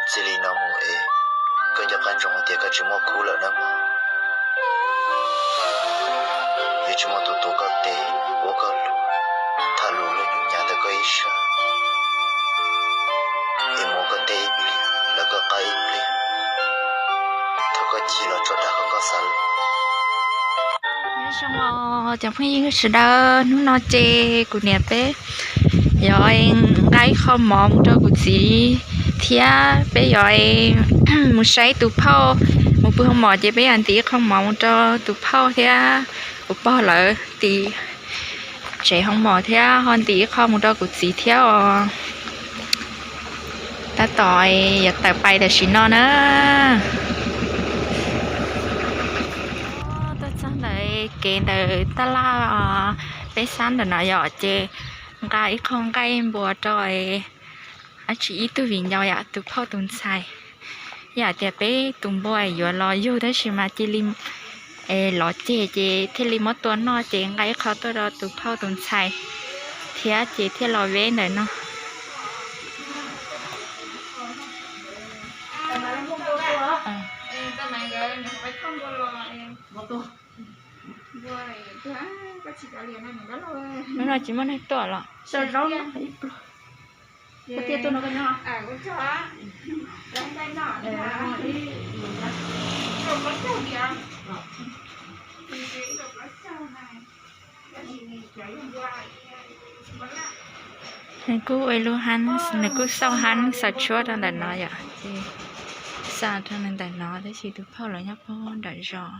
Txij li no mus es koj nco qab ntsoov hais tias koj tsis muaj khub lawm nawb mog. Yuav tsis muaj tus tuav koj tes, ua koj lus, tham lus luag nyuj nyav ntawm koj ib sab, es mus koj ntej ib pliag, lawv koj qab ib pliag, thaum koj chim los tso dag kom koj xav los. Nyob zoo os cov phooj ywg sawv daws, hnub no ces kuv niam peb yuav nqa ib qho mov mus rau kuv txiv thiab peb yuav mus saib tus phauj mus pw hoo mom ces peb yuav ntim ib qho mov mus rau tus phauj thiab kuv pog lawv tim tsev hoo mom thiab ho ntim ib qho mus rau kuv txiv thiab os. Tab tom yuav tawm pais tam sim no na. Tuaj txog ntawm kev ntawm taj laj peb sab ntawm no yom ces nqa ib qho nqaij npua rau dab tsi ib tug viv ncaus yom, tus phauj tus ntxhais. Yam tias peb tus npua yuav los yug tab sis mas cia li lov ceg ces thiaj li muab tua noj ces nqa ib qho tuaj rau tus phauj tus ntxhais thiab ces thiaj los veb ntawm no. Hnub no tsis muaj neeg tuaj los? Nws kuj ua lub hab, nws kuj xauj hab xaws tshuab rau ntawm no yom, ces xaws rau nws ntawm no tab sis tus phauj lawv nyob puag nram zos.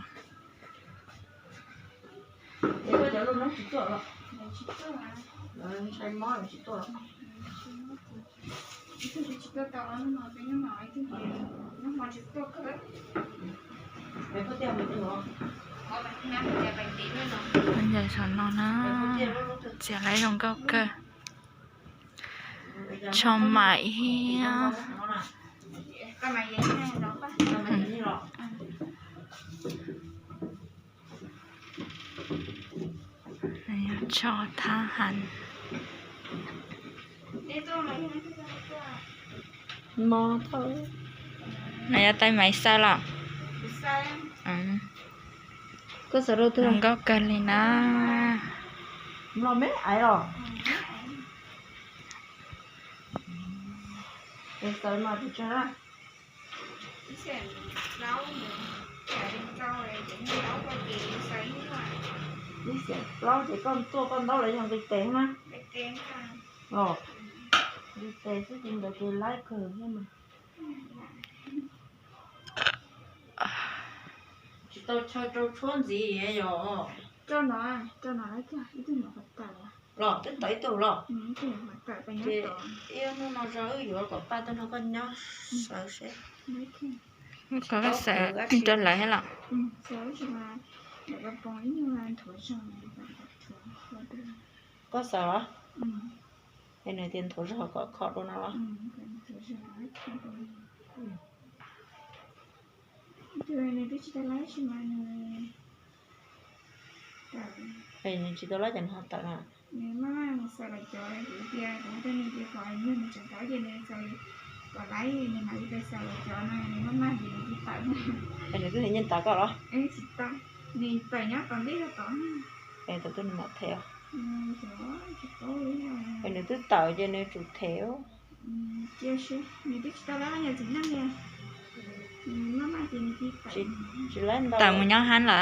Nyob saum no na, txiav lawv zoo nkauj kawg. Tsho mam thiab. Tsho thab heev. No yog tais maiv xaws los? Zoo nkauj kawg li na. Ib xeem plaub ces koj tuaj koj ntaub lawv yog nqi tes na. Los nqi tes xwb ces ntawd ces laib kawg thiab mas. Tsis tau chaw rau tshuab ntxiv yom. Los twb tau ib tug los. Ces ib hnub no zog wb yuav kom paj tuaj nrog koj nyob xaws seb. Koj xaws rau lawv thiab los? Koj xaws los? Es nws tias nthuav zog kom khom rau no los? Es nws tsis tau laib ces nws ho tawm na. Es nws twb hais nyiaj tas koj los? Es thaum twg nws mam them? Es nws twb tawm ces nws tsum them. Tsis laib ntau. Tawm mus nyob hab lawm.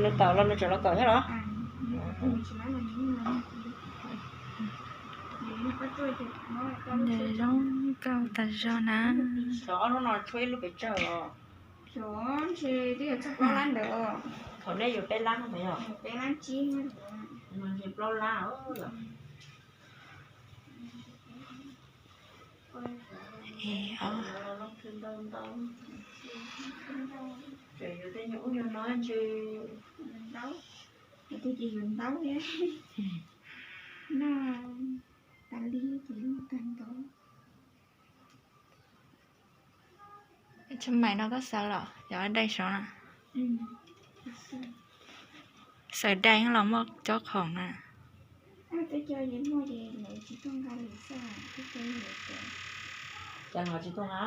Nws tawm los nws tseem los kawm thiab los? Nws zoo nkauj tas zog na. Xyov ob lub no tshuab ib lub pes tsawg os. Thaum nej yuav peb lab no mas yog? Ntshe plaub lab. Tseem yuav tej nyuag ub nyuag no ntshe. Tus ces yuav ntaub thiab. Noj tas li ces noj tag ntaub. Tshuab mais no koj xaws los cov dai saud na? Xaws dai los muaj cob khoom na. Cas ho tsis tuaj nqa?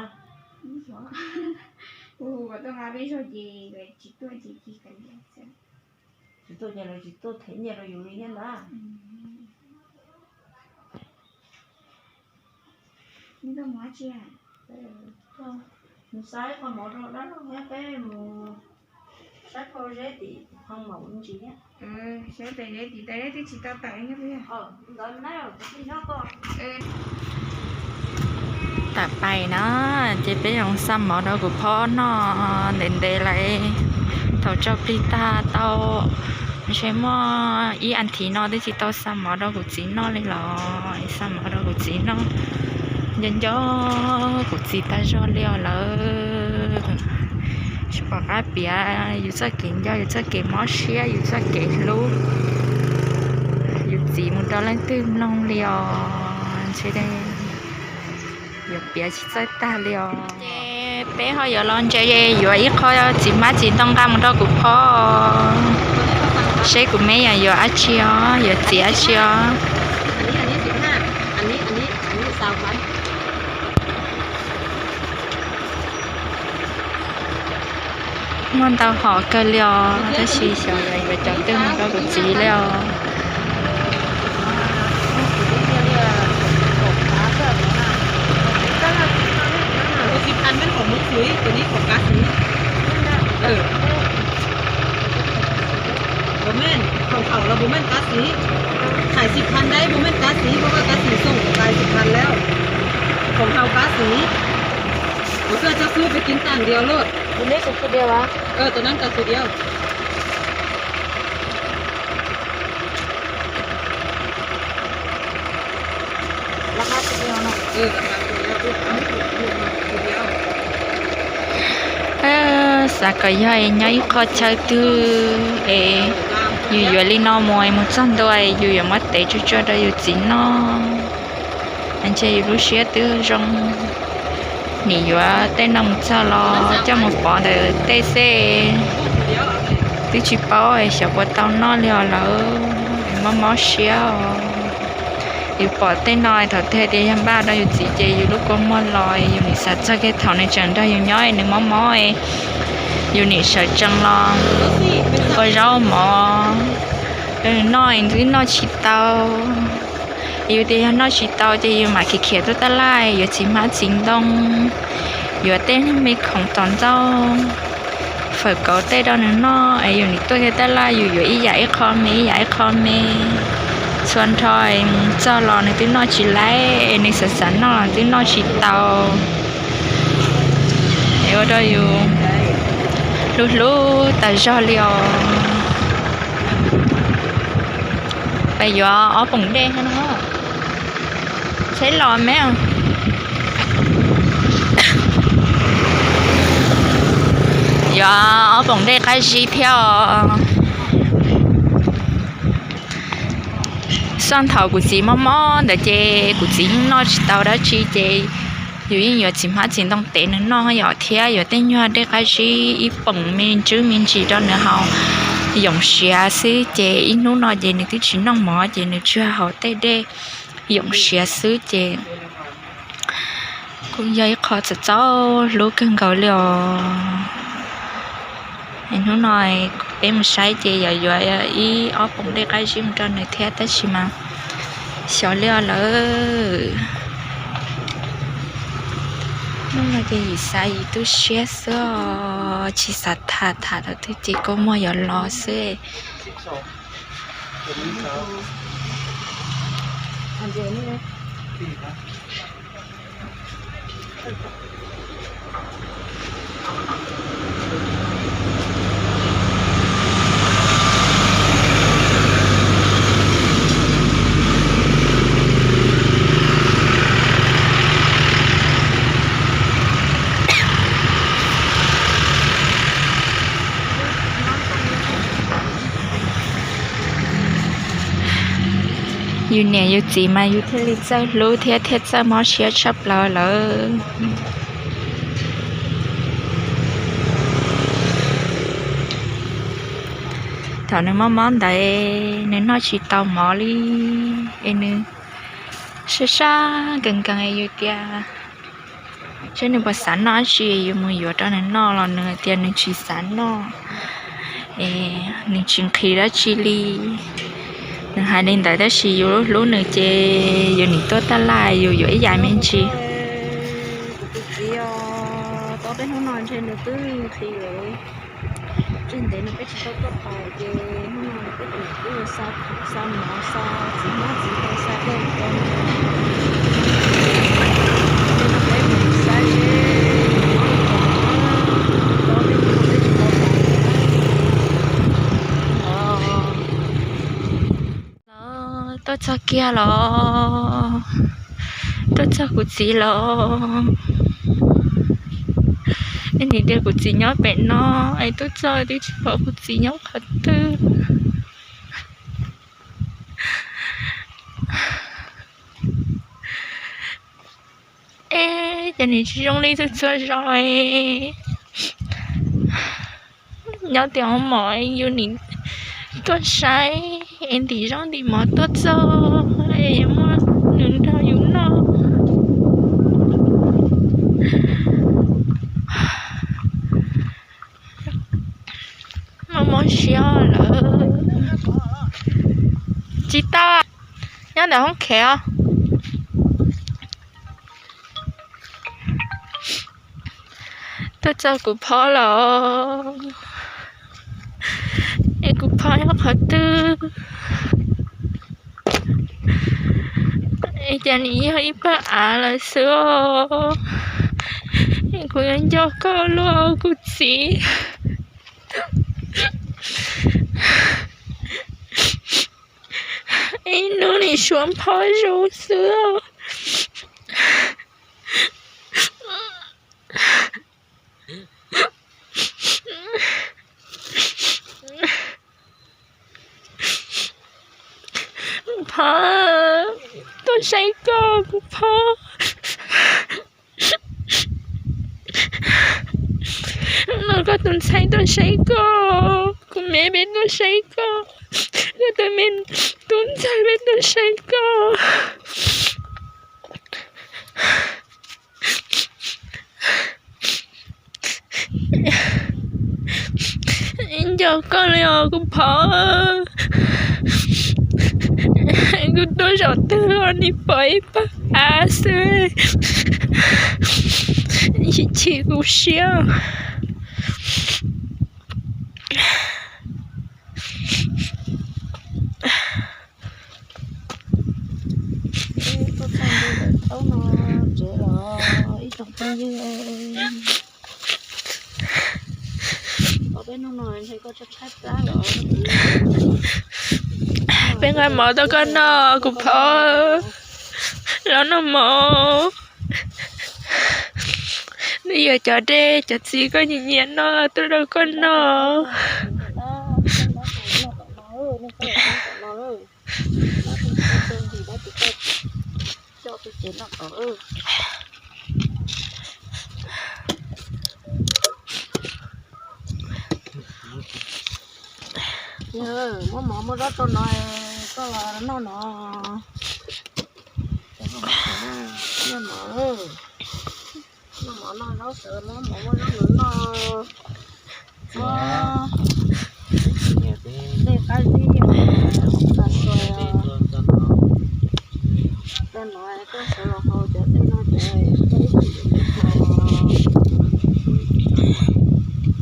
Ua, tuaj nqa peb zog ces tsis tuaj ces tsis tuaj ces lawv tsis tuaj them nyiaj rau yus li thiab ntag. Mus saib qhov mov rau dab laug thiab peb mus saib phau zeb tim hoo maum ntsis thiab. Saib tais zeb tim tais zeb twb tsis tau tawm. Tam pais na, ces peb zoo xa mov rau kuv phob noj ntev ntev lawm, thaum tso plig tag tau ntshe muaj ib as thiv no twb tsis tau xa mov rau kuv txiv noj li los xa mov rau kuv txiv noj. Nco nco kuv txiv tag zog li os lawm. Tsis pom qab piav yus txoj kev nco, yus txoj kev mob siab, yus txoj kev hlub yus txiv mus rau leej twg mloog li os. Ntshe yuav piav tsis txawj tag li os. Ces peb ho yuav los ntse yuav ib qho txiv hmab txiv ntoo nqa mus rau kuv phob, seb kuv me yam yuav dab tsi os, yuav txiv dab tsi os. Muaj ntau hom kawg li os, tab sis xyov yuav yuav cov twg mus rau kuv txiv li os. Khoom haum los puas meej qab xiv? Khaim xis phas dab puas meej qab xiv? Puas meej qab xiv, xoom khaim xis phas lawm. Khoom haum qab xiv. Ua koj cov xub peb kib tam diav loj. Tus neb tus diav. Tus neb tus diav. Xav kom yog es nyob ib qho chaw twg es yus yuav li no mus es mus txog ntua es yus yuav muab tev tsuag tsuag rau yus txiv noj. Ntshe yus lub siab twb zoo, nim yuav tej no mus txog los coj mus pov ntawm tej xwb, twb tsis paub xyov puas tau noj li os lawm, mob mob siab os. Yus pom tej no thaum twg tias yog npaj rau yus txiv ces yus lub kua muag los, yus nim xav txog kiag thaum nws tseem nrog yus nyob nws mob mob, yus nim sawv tsees los ua zaub mov rau nws noj, nws twb noj tsis tau. Yus tias yog noj tsis tau ces yus mam khiav khiav tuaj tab laj yuav txiv hmab txiv ntoo, yuav tej me khoom tom ntxauj, fawm kauv tej rau nws noj es yus nim tuaj kiag tab laj yus yuav ib yam ib qho me ib yam ib qho me. Txhua nrho mus txog los nws twb noj tsis laib, nws xav xav noj los twb noj tsis tau. Es ua rau yus hlub hlub tas zog li os. Pais yuav ob poom dej no, saib los me. Yuav ob poom dej qab zib thiab os. Xaj thaum kuv txiv mob mob ntawd ces kuv txiv yeej noj tsis tau dab tsi ces yus yeej yuav txiv hmab txiv ntoo tev nws noj yom, thiab yuav tej nyuag dej qab zib ib poom me ntswb me ntsis rau nws haus yoom siav xwb ces ib hnub no ces nws twb tsis noj mov ces nws tsuas haus tej dej yoom siav xwb ces kuj yog ib qho txaus txaus hlub kawg nkaus li os. Hnub no peb mus saib ces yuav yuav ib ob poom dej qab zib mus rau nws thiab tab sis mas xyov li os lawm. Hnub no ces yim xav yim tu siab xwb os, tsis xav tham tham thaum twg ces kua muag yuav los xwb. Yus niam yus txiv mas yus thiaj li txawj hlub thiab thiaj txawj mob siab tshaj plaws lawm. Thaum nws mob mob ntawd nws noj tsis tau mov li, es nws sab sab nkees nkees, yus tias saib nws puas xav noj dab tsi, yus mus yuav rau nws noj los nws tias nws tsis xav noj, es nws tsis nqhis dab tsi li. Nws hais li ntawd tab sis yus hlub nws ces yus nim tuaj taj laj yus yuav ib yam me ntsis. Kuv tus txiv os, tau peb hnub no ntshe nws twb nqhis lawm. Tsis ntev no peb tsis tau tuaj pais ces hnub no peb tus twb xa, xa mov xa txiv hmab txiv ntoo xa dej rau nws. Ces no peb mus xav seb mob li cas, tau peb hnub no peb tsis tau pais. Los, tuaj txog kiag los, tuaj txog kuv txiv los. Nim tias kuv txiv nyob pem no, es tuaj txog twb tsis pom kuv txiv nyob qhov twg. Es ces nws tsis zoo li txhua txhua zaus, nyob tim hoob mov yus nim tuaj saib, es ntim zaub ntim mov tuaj txog, es muab nws nrog yus noj. Mob mob siab lawm. Tsis tau, nyob ntawm hoob khev os. Tuaj txog kuv phob los, es kuv phob nyob qhov twg? Es cas nws yog ib pawg av lawm xwb os. Es kuv yuav nco koj luaj kuv txiv. Ib hnub nim suav phob zoo xwb. Phob, tuaj saib koj kuv phob. No koj tus ntxhais tuaj saib koj, kuv me peb tuaj saib koj, koj tus me tub ntxawg peb tuaj saib koj. Nco koj li os kuv phob. Kuv tuaj zaum twg los nim pom ib pawg av xwb, chim kuv siab. Tuaj txog ntua ntawm taub no tsev los ib tsoom phooj ywg, peb hnub no ntshe koj tshaib tshaib plab los. Peb nqa mov rau koj noj kuv phob. Los noj mov. Nws yog cov dej cov txiv koj nyiam nyiam noj tuaj rau koj noj. Yog muab mov muab zaub rau no, koj los noj no. Noj mov, noj mov noj zaub sawv, muab mov muab zaub no noj. Muab dej qab zib, tag kis rau no koj sawv los haus cov dej no ces koj ib txwm yuav tau haus.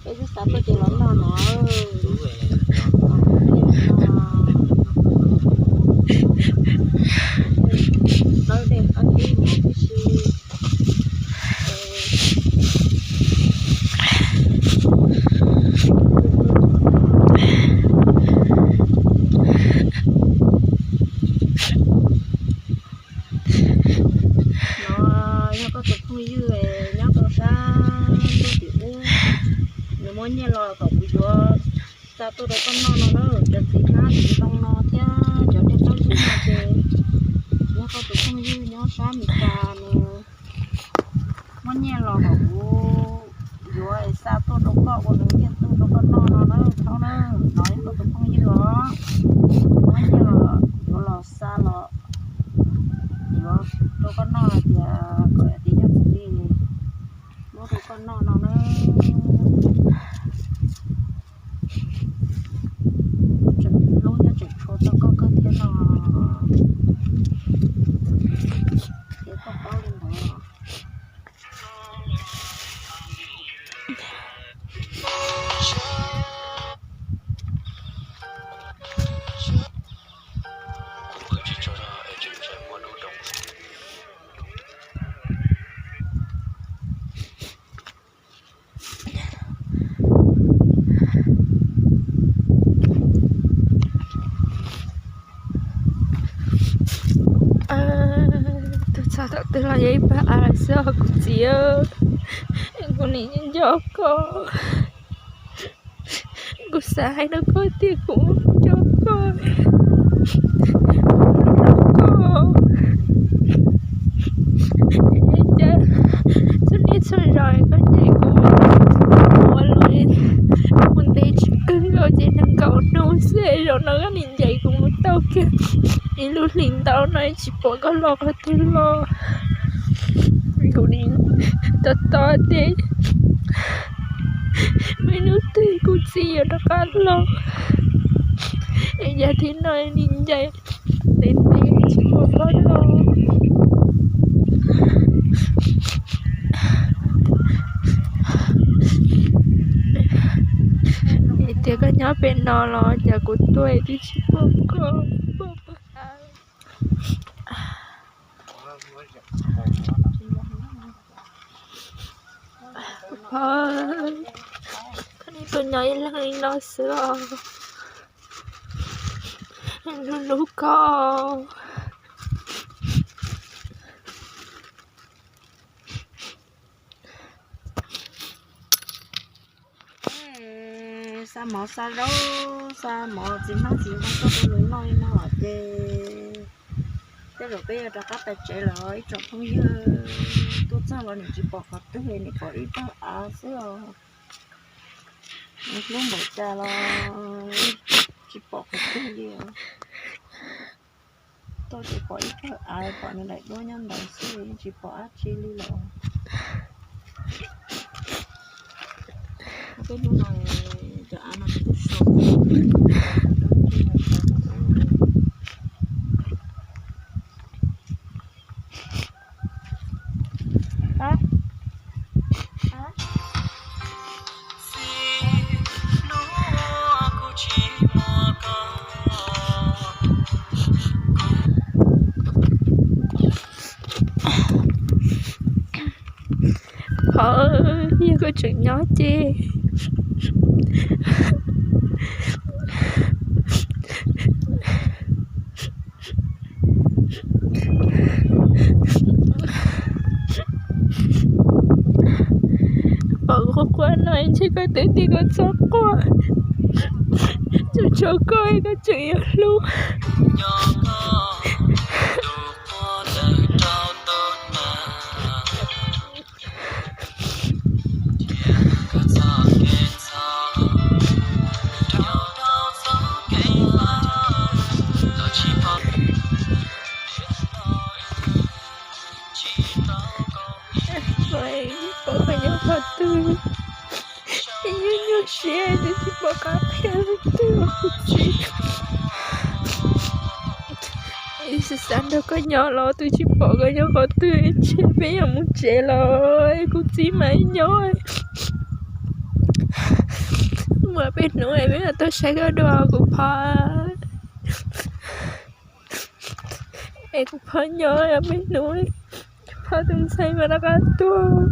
Peb twb xav tuaj ces los noj no. Dawb dej qab zib no tib si. No yog koj tus phooj ywg nyob rau sab ntuj tim ub, nws muab nyiaj los kom kuv yuav xa tuaj rau koj noj no na, cov txiv hmab txiv ntoo no thiab cov dej qab zib no ces yog koj tus phooj ywg nyob sab Meskas nws muab nyiaj los kom kuv yuav xa tuaj Koj ua nws nyiaj tuaj rau koj noj no na, thaub na, no ib koj tus phooj ywg os, phooj ywg yuav los xa los yuav rau koj noj hais tias kom hais tias yog tus li muab rau koj noj no na. Tseem hlub nyob tseem tshua txog koj kawg thiab no, ces koj paub li ntawd. Tus txog thaum twg los yog ib pawg av lawm xwb os kuv txiv. Kuv nim nco koj. Kuv xav hais rau koj tias kuv nco koj, hlub koj. Es cas txhua niaj txhua zaus koj ncaim kuv mus ua luam, mus ntev tsis kawg nkaus ces nees nkaum hnub xwb, zaum no koj nim ncaim kuv mus tau kiag ib lub hlis ntau no tsis pom koj los qhov twg los. Kuv nim tos tos tias muaj ib hnub twg kuv txiv yuav rov qab los, es yog thaum no nim ncaim ntev ntev tsis pom koj los. Vim tias koj nyob pem no los cas kuv tuaj twb tsis pom koj. Pog, koj niam tuaj nyob ib leeg li no xwb os. Hlub hlub koj. Xa mov xa zaub xa mov txiv hmab txiv ntoo tuaj rau nws noj li no ces tej zaum peb yuav rov qab pais tsev lawm ib tsoom phooj ywg. Tuaj txog los nim tsis pom qhov twg, nim pom ib pawg av xwb os. Nws hlub npaum cas los tsis pom qhov twg li os. Tuaj ces pom ib pawg av, pom nws daim duab nyob ntawd xwb, tsis pom dab tsi li lawm. Peb hnub no cov av no nws twb so. Pog, yog koj tseem nyob ces pom kuv quaj quaj no ntshe koj twb tias koj txhob quaj. Tsuas tshuav koj koj tseem yuav hlub. Pom koj nyob qhov twg, nyob nyuaj siab twb tsis pom qab qhia leej twg os kuv txiv. Xav xav nrog koj nyob los twb tsis pom koj nyob qhov twg, ntshe peb yuav mus tsev los kuv txiv mas nyob. Muaj peb hnub peb mam tuaj saib koj dua kuv pog. Es kuv pog nyob peb hnub, pog tus ntxhais mas rov qab tuaj.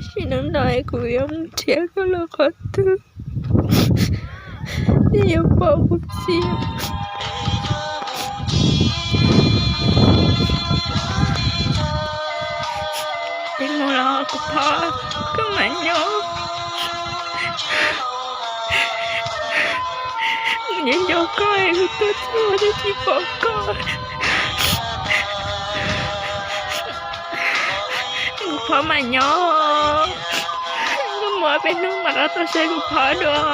Sim neej no kuv yuav mus nrhiav koj lawm qhov twg, yuav pom kuv txiv. Peb mus los kuv pog, koj mam nyob. Nyob nco koj, kuv tuaj txog twb tsis pom koj. Kuv phob mam nyob, koj mus peb hnub mam rov tau saib kuv phob dua.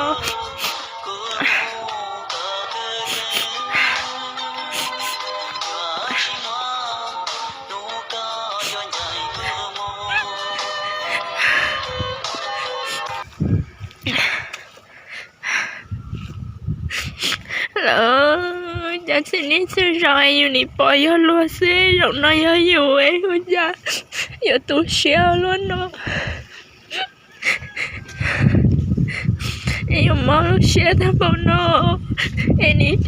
Lawv cas txhia niaj txhia zaus yus nim pom yog luag xwb, zaum no yog yus es ua cas yuav tu siab luaj no. Es yuav mob lub siab tag npaum no, es nim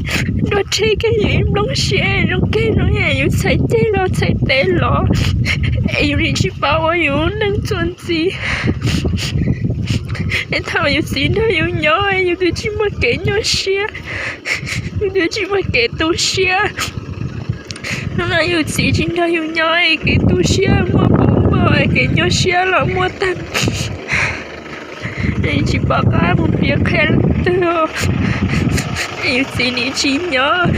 dua rhe kiag yus ib nplooj siab zoo kawg no, yus txhais ceg los txhais tes los, es yus nim tsis paub ua yus neej txuas ntxiv. Es thaum yus txiv nrog yus nyob yus twb tsis muaj kev nyuaj siab, yus twb tsis muaj kev tu siab. Hnub no yus txiv tsis nrog yus nyob es kev tu siab muaj puv npaug, kev nyuaj siab los muaj tag. Tsis pom qab mus piav qhia leej twg, yus txiv nim tsis nyob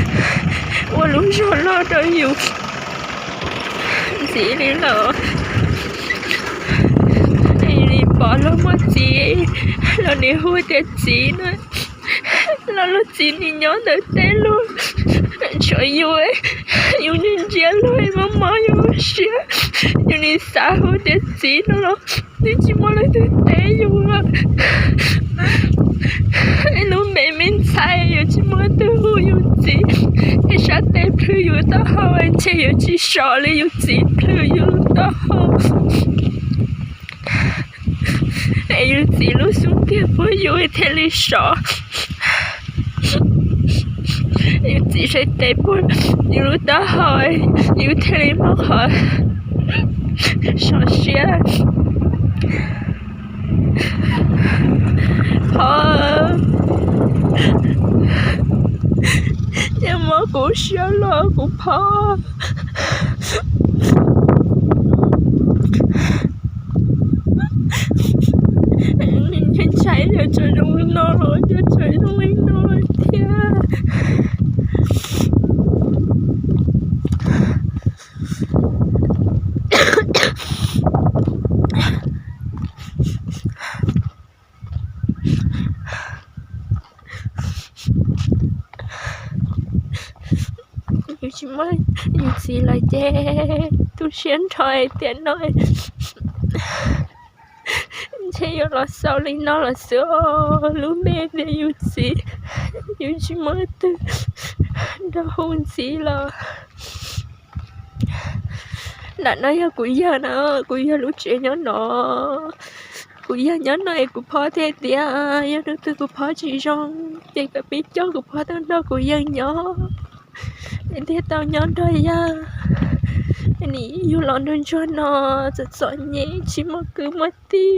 ua lub zog loj rau yus ntxiv li lawm. Nim pom luag muaj txiv, luag nim hu tias txiv na, los luag txiv nim nyob ntawm teb luag. Tshuav yus, yus nim ntsia luag mob mob yus lub siab, yus nim xav hu tias txiv no los twb tsis muaj leej twg teb yus. Lub me me ntxhais yuav tsis muaj leej twg hu yus txiv, es sab tes plhws yus taub hau ntshe yuav tsis sov li yus txiv plhws yus taub hau. Es yus txiv lub xub ntiag puag yus thiaj li sov. Yus txiv saib tes puag yus lub taub hau, yus thiaj li muaj qhov sov siab. Phob, yog mob kuv siab los kuv phob. Ntshai yog tseem zoo li no los cas tseem zoo li no thiab. Yus tsis muaj yus txiv lawm ces tu siab nrho tiam no. Ntshe yuav los xaus li no los xwb, lub me ntawm yus txiv, yus tsis muaj leej twg nrog hu ntxiv los. Nram no yog kuv yawg na, kuv yawg lub tsev nyob no. Kuv yawg nyob no es kuv phob thiaj tias yog hnub twg kuv phob tsis zoo ces kom peb coj kuv phob tuaj nrog kuv yawg nyob, es thiaj tau nyob nrog yawg. Nim yug los nrog ntsuag no txom txom nyem tsis muaj kwv muaj tij,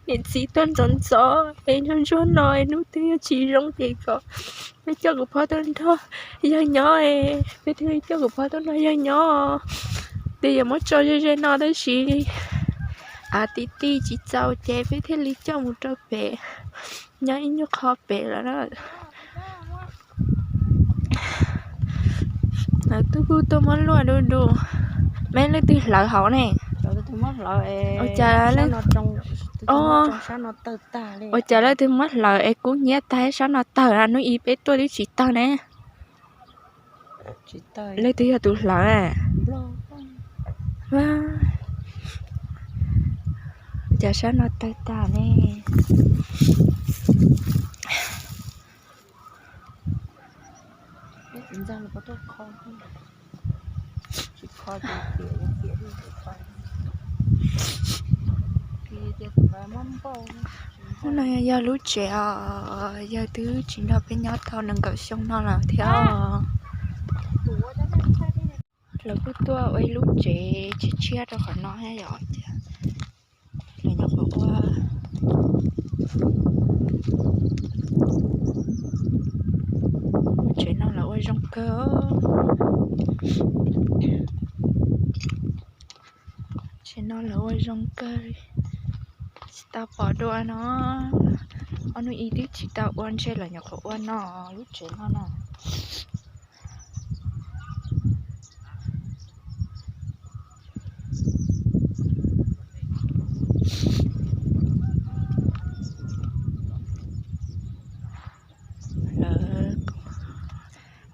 niam txiv tuaj ntxov ntxov es nrog ntsuag no es hnub twg yog tsis zoo ces kom peb coj kuv phob tuaj nrog yawg nyob, peb thiaj li coj kuv phob tuaj nrog yawg nyob. Twb yuav muab tso ze ze no tab sis av ti ti tsis txaus ces peb thiaj li coj mus rau pem, nyob ib nyuag qho pem lawm na. Lawv twb kuj tuaj muab luaj du du. Meb leej twg hlawv hauv ne? Ua cas, ua cas leej twg muab hlawv es kub hnyiab tag, sab no tawg, hnub ib peb tuaj twb tsis tawg ne. Leej twg yog tus hlawv? Ua cas sab no tawg tag ne? Hnub no yog lub tsev os, yawg twb tsis nrog peb nyob tau nees nkaum xyoo no lawm thiab. Lawv kuj tuaj ua ib lub tsev tshiab tshiab rau qhov no thiab yom, ces lawv nyuam qhuav ua. Lub tsev no lawv ua zoo kawg. Tsev no lawv ua zoo kawg li, tsis tau pom dua no. Ob hnub ib twb tsis tau ua ntshe lawv nyuam qhuav ua no lub tsev no na. Lawv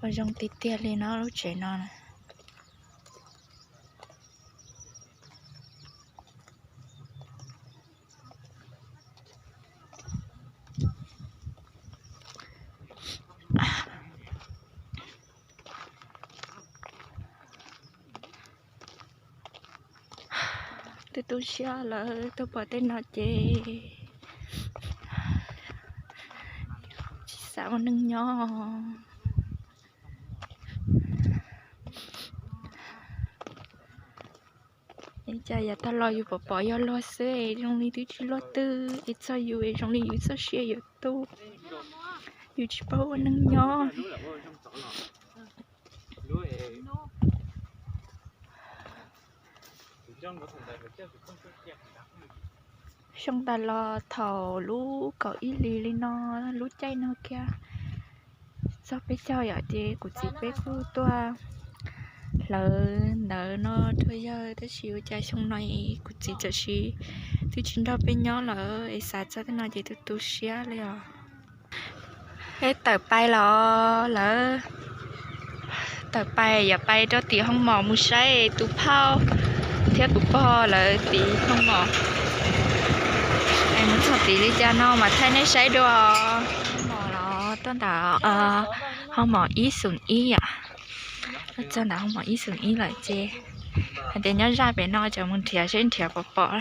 ua zoo tiag tiag li no lub tsev no na. Twb tu siab lawm, tuaj pom tej no ces tsis xav ua neej nyob. Es cas yav tag los yus pom pom yog luag xwb es zoo li twb tsis luaj twg es txog yus es zoo li yus txoj sia yuav tu, yus tsis paub ua neej nyob. Xyoo tas los thaum lub kaum ib hlis li no, lub caij no kiag txog peb caug yom, ces kuv txiv peb kuj tuaj hlawv ntawv no rau yawg, tab sis ua cas xyoo no kuv txiv tam sim twb tsis nrog peb nyob lawm es xav txog tej no ces tu tu siab li os. Peb tawm pais los lawm, tawm pais yuav pais rau tim hoo mom mus saib tus phauj thiab kuv pog lawv tim hoo mom. Mus txog tim li cas no mas thaij nej saib dua. Hoo mom los tuaj ntawm hoo mom ib xoom ib yom. Tuaj txog ntawm hoo mom ib xoom ib lawm ces hais tias nyob zaj pem no cov mus nrhiav seb nrhiav pom pom.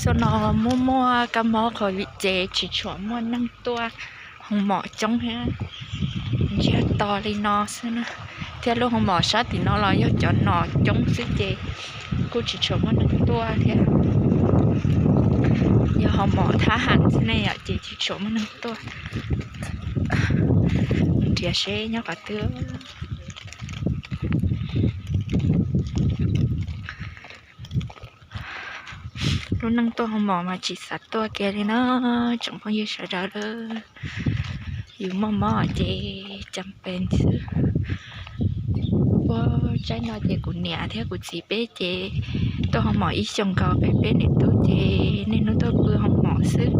Xyoo no muaj muaj kab mob COVID ces tsis tshua muaj neeg tuaj hoo mom coob thiab, ntsiag to li no xwb na. Thiab lub hoo mom sab tim no los yog cov nom coob xwb ces kuj tsis tshua muaj neeg tuaj thiab. Yog hoo mom thab ham xwb ne yom ces tsis tshua muaj neeg tuaj. Nrhiav seb nyob qhov twg. Lub neej tuaj hoo mom mas tsis xav tuaj kiag li na, tsoom phooj ywg sawv daws. Yus muaj mob ces cas pes xwb. Puag tsaib no ces kuv niam thiab kuv txiv peb ces tuaj hoo mom ib xyoos nkaus, peb peb niam tub ces niaj hnub tuaj pw hoo mom xwb.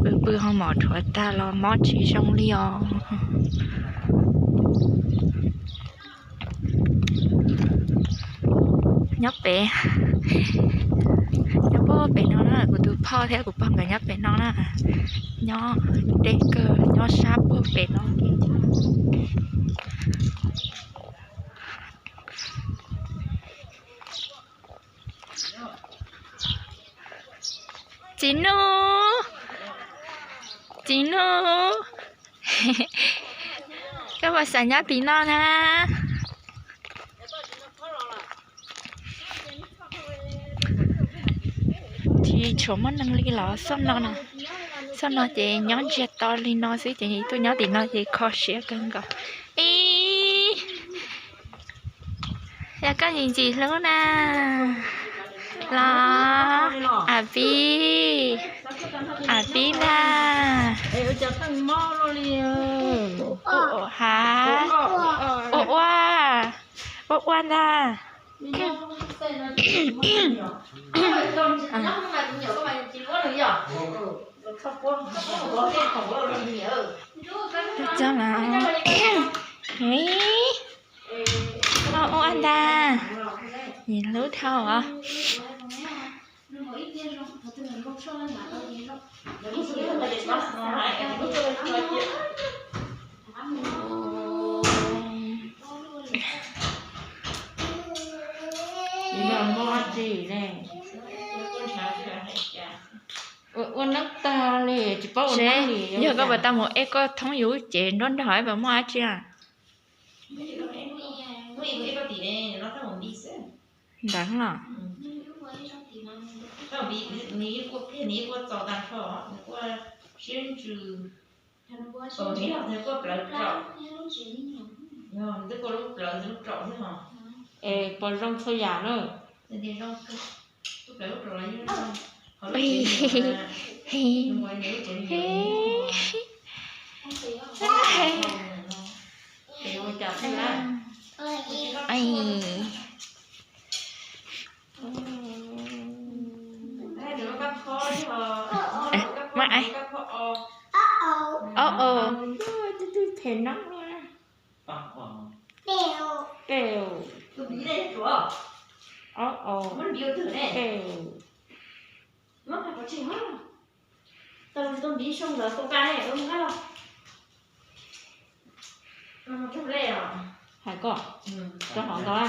Pw pw hoo mom dhuav tag los mob tsis zoo li os. Nyob pem, nyob puag pem no na, kuv tus phauj thiab kuv pog nkawd nyob pem no na. Nyob deb kawg, nyob sab puag pem no. Txiv Nuj, Txiv Nuj, koj puas xav nyob tim no na? Tsis tshua muaj neeg li los xyoo no, xyoo no ces nyob ntsiag to li no xwb ces tuaj nyob tim no ces kho siab kawg nkaus. Ib, yog koj ntxim ntxim hlub na los, a pib, a pib ntag. Ha, ua ua, ua ua ntag. Cog lawm. Ua ua ntag. Hlub dhau os. Ua neeb tag li tsis paub ua neeb li. Yog koj puas tau mus eb koj thoob yus lub cev nrog nrog puas muaj dab tsi? Ntawd los. Es puas zoo txhua yam na? Ub, ub, phem no. Ub, ub, phem. Hais koj, rau hauv ntau a.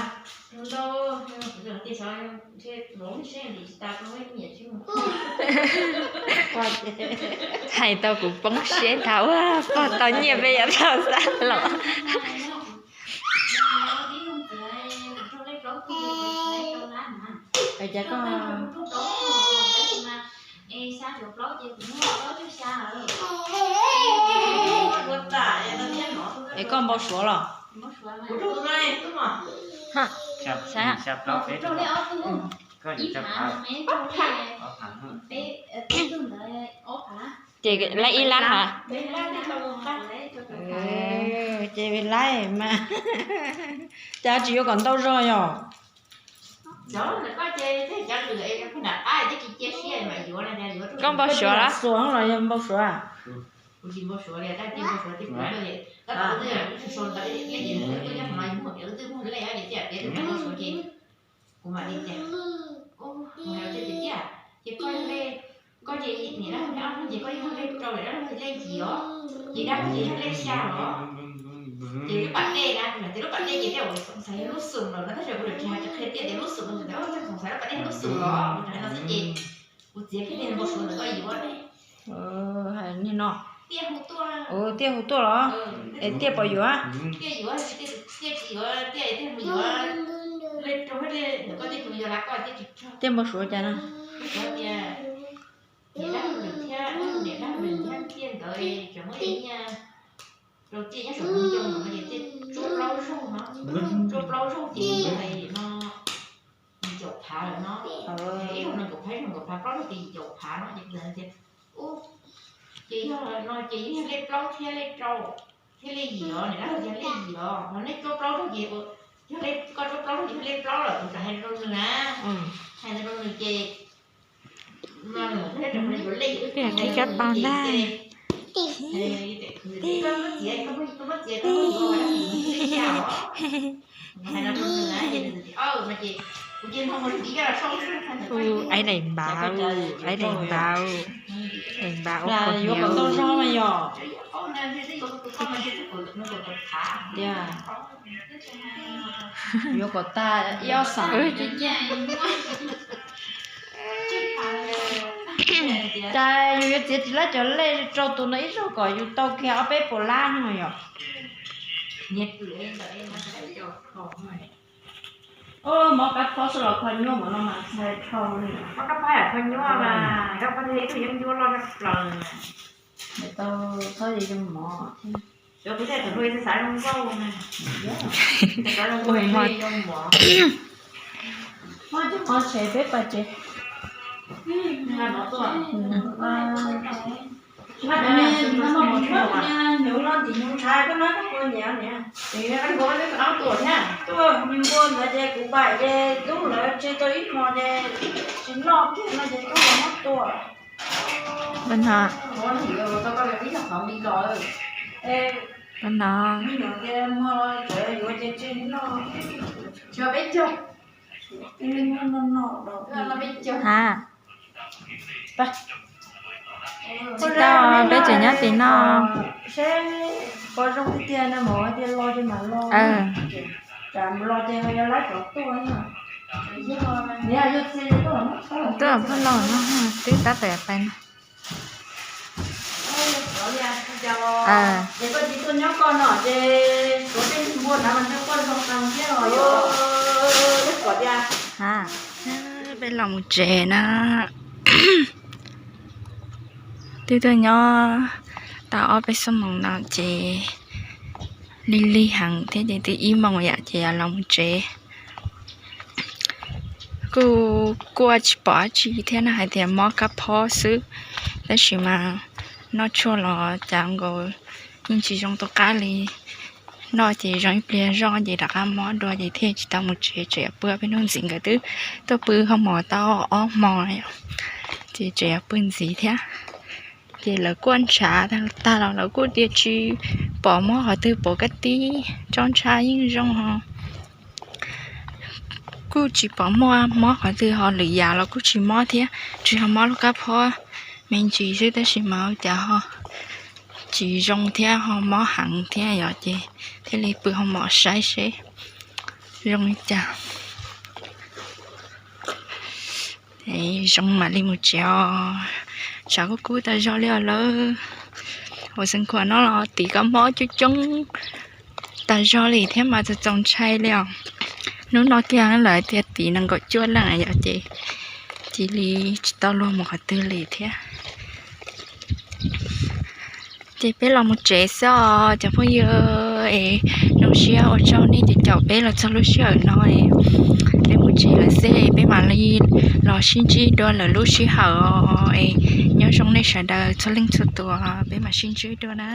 Hais tau kuv poob siab nthav ua pog tau nyiaj peb yuav tau xab los. Cas koj, es koj npau suav los? Ces lab ib lab hos? Ces lab mas, cas tsis yuav kom ntau zog yog? Koj npau suav los? Xuas los yog npau suav? Kuv mam li tias, ces koj, koj ces niam dab laug ob hnub ces koj yog lej rau lawm dab laug lej yim os, ces dab laug ces yog lej xya los. Ces lub pas dej na, kuv tias lub pas dej ces tej zaum xoom xaiv yog lub xoom los no tab sis kuv tsis hais qhia tias lub xoom no, tej zaum xoom xaiv lub pas dej lub xoom los, kuv tsis hais no xwb ces kuv txiav kiag tej npau suav ntawm koj yuav. Hais li no, tiaj hu tuaj los? Es tiaj puas yuav? Tiaj npau suav cas no? Niam dab laug thiab, niam dab laug thiab tiaj ntawd tseem muab nyiaj rau tiaj nyob saum Hmoob Nco no ces tiaj tsuab plaub zaug no, tsuab plaub zaug ces no yim caum phav lawm no. Ib zaug nees nkaum phav, ib zaug nees nkaum phav, plaub zaug ces yim caum phav no ces kuv tias, ub, ces yog no ces yog lej plaub thiab lej rau thiab lej yim os, niam dab laug yog lej yim os, ho nej tsuab plaub zaug ces yog, koj tsuab plaub zaug ces yog lej plaub lawm, kuv txawm hais rau nws na, hais rau nws ces Peb qhib cov paus ntag. Ub, aib daim npav, aib daim npav, daim npav ua kom ntau zog mas yog. Yuav kom tag ib ob xeem. Cas yus yuav txiav tsis laib cov lej rau tus no ib zaug kom yus tau kiag ob peb puas lab no yom. Mov qab phob xwb los kho nyuaj mas no mas ntxhais dhau li. Mov qab phob yam kho nyuaj mas, koj phob thiaj ib tug yeeb ncuab loj tshaj plaws. Tau txhob zoo mov thiab. Xyov kuv tej thaum ub xav zoo nkauj na. Xav zoo nkauj, zoo mov. Muab cov mov tshem peb pais tsev. Hnyuv no tim hnyuv ntshai koj no koj puas nyiam niam? Tuaj, nws npua ntawd ces kuv pais ces tub lawv tseg tau ib hmos ces tsis noj kiag no ces tub lawv muab tua. Hnov, hnov. Ha. Tsis tau, peb tseem nyob tim no. Seb pom zoo tiag tiag no mas tias los ces mam los. Tsam los ces ho yog lawv cov tuaj. Tuaj pheej los no, twb tab tom pais no. Ces koj tsis tuaj nyob koj no ces suav tej npua na mas ntshe koj zoo heev thiab os. Peb los mus tsev na. Twb tuaj nyob tau ob peb xuab moos no ces lig lig heev thiab ces twb ib moos yom ces yuav los mus tsev. Kuj kuaj tsis pom dab tsi thiab no, hais tias mob kab phob xwb, tab sis mas noj tshuaj los cas nkaus yeej tsis zoo tu qab li. Noj ces zoo ib pliag zoj ces rov qab mob dua ces thiaj tsis tau mus tsev, tseem yuav pw. Peb hnub ntxiv nkawd twb tuaj pw hoo mom tau ob hmo, ces tseem yuav pw ntxiv thiab. Ces lawv kuaj ntshav tag los lawv kuj tias tsis pom mob qhov twg, pom kab tib tsob ntshav yeej zoo os. Kuj tsis pom muaj mob qhov twg, ho lwm yam los kuj tsis mob thiab, tsuas yog mob lub kab phob me ntsis xwb, tab sis mas ua cas ho tsis zoo thiab ho mob heev thiab yom, ces thiaj li pw hoo mom saib seb zoo li cas. Zoo mam li mus tsev os. Tshav kuj kub tag zog li os lawm. Hauv Xeev Khuam no los tim kab mob coob coob tag zog li thiab mas txaus txaus ntshai li os. Hnub no kiag lawv tias tim nees nkaum cuaj leej yom, ces cia li tsis tau luag mus qhov twg li thiab. Ces peb los mus tsev xwb os cov phooj ywg, es zoo siab ua tsaug nej caum peb los txog lub sij hawm no. Peb mus tsev lawm xwb, peb mam li los sib ntsib dua lwm lub sij hawm os. Nyob zoo nej sawv daws txhua leej txhua tus, peb mam sib ntsib dua na.